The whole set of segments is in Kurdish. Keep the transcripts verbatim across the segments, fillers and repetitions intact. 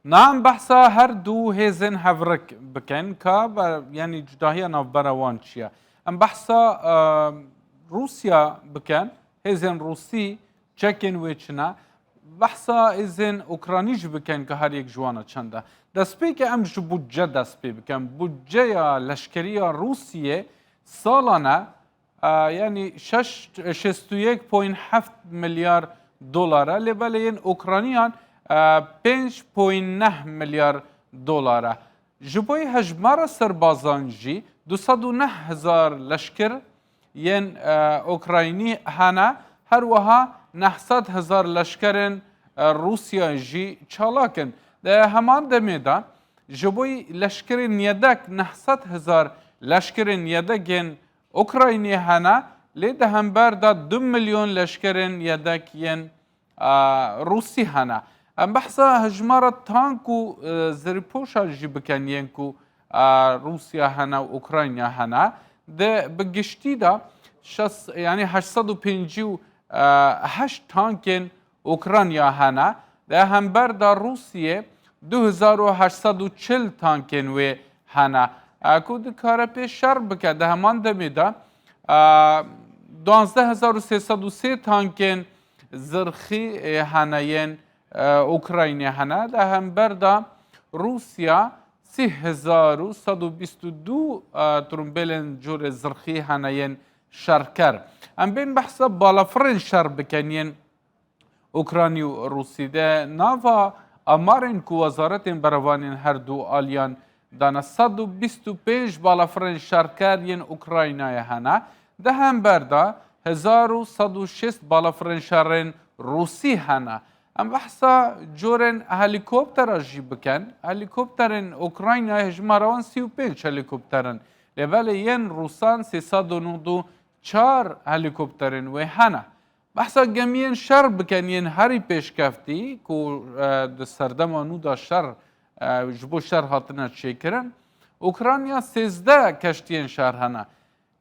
Na em behsa her du hêzên hevrik bikin, ka be-, yanî cudahiya navbera wan çi ye? Em behsa, e, Rûsya bikin, hêzên Rûsî çekên wê çi ne? Behsa hêzên Ûkranî jî bikin, ka her yek ji wan e çend e. Destpêkê em ji budce dest pê bikin. Budceya leşkeriya Rûsiyê salane, e, yanî şeş, şêst û yek point heft milyar dolar e, lê belê yên Ûkraniyan, e, pênc point neh milyar dolar e. Ji bo hejmara serbazan jî du sed û neh hezar leşker yên, e, Ûkraynî hene, her wiha neh sed hezar leşkerên, e, Rûsya jî çalak in. Di heman demê de ji bo leşkerên yedek neh sed hezar leşkerên yedek yên Ukraynê hene, lê di hember de du milyon leşkerên yedek yên, a, Rûsî hene. Em behsa hejmara tank û, e, zirîpoşa jî bikin yên ku, a, Rûsya hene û Ukrayna hene. Di bi giştî de şeş, yanî heşt sed û pêncî û heşt tankên Ukrayna hene. Di hember de Rûsiyê du hezar û heşt sed û çil tankên wê hene. E, ku dikare pê şer bike. Di heman demê de, e, duwazdeh hezar û sê sed û sê tankên zirxî, e, hene yên, e, Ukraynê hene. Di hember de Rûsya sî hezar û sed û bîst û du, e, trumbêlên corê zirxî hene yên şerker. Em bên behsa balafirên şer bikin yên Ukraynî û Rûsî. De nava amarên ku wezaretên berevanên her du aliyan dane, sed û bîst û pênc balafirên şerker yên Ukraynayê hene. Di hember de hezar û sed û şêst balafirên şerên Rûsî hene. Em behsa corên helîkoptera jî bikin. Helîkopterên Ukraynayê hejmara wan sî û pênc helîkopter in. Lê belê yên Rûsan sê sed û nod û çar helîkopterên wê hene. Behsa gemiyên şer bikin yên herî pêşkeftî ku, e, di serdema nû de şer, e, ji bo şer hatine çêkirin. Ukrayna sêzdeh keştiyên şer hene.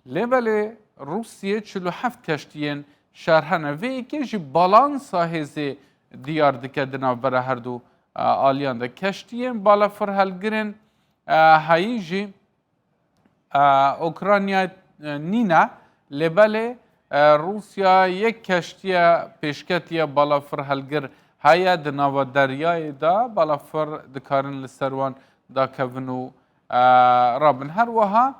Lê belê Rûsiyê çil û heft keştiyên şer hene. Vê yekê jî balansa hêzê diyar dike di navbera her du, e, aliyan de. Keştiyên balafir helgirên, e, heyî jî, e, Ukrayna, e, nîne, lê belê, e, Rûsya yek keştiye pêşketiye balafir helgir heye di nava deryayê de, balafir dikarin li ser wan dakevin û, e, rabin. Her wiha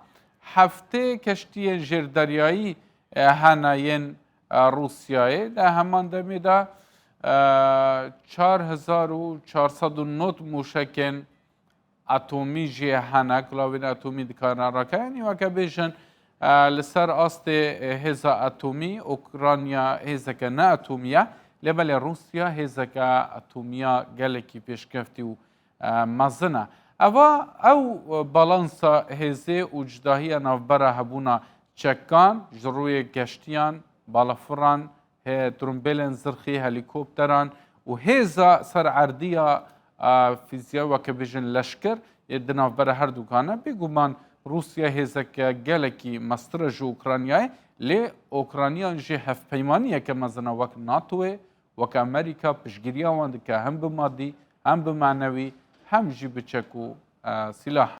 heftê keştiyên jêrderyayî, e, hene yên, e, Rûsyayê. Di heman demê de, e, çar hezar û çar sed û nod mûşekên atomî jî hene, kulavên atomî dikarin rake. Yanî weke bêjin, e, li ser astê, e, hêza atomî, Ukrayna hêzeke ne atomî ye, lê belê Rûsya hêzeke atomî ya gelekî pêşkeftî û, e, mezin e. Eva, ew, e, balansa hêzê û cudahiya navbera hebûna çekan ji rûyê geştiyan, balafiran, he, trumbêlên zirxî, helîkopteran û hêza ser erdiya, a, fîziya, weke bêjin leşker, ê di navbera her dukan e. Bêguman Rûsya hêzeke gelekî mestir e ji Ukraynayê, lê Ukrayna jî hevpeymaniyeke mezin e wek NATOyê, wek Amerîka piştgiriya wan dike hem bi madî, hem bi manewî, hem jî bi çek û, e, sîlah.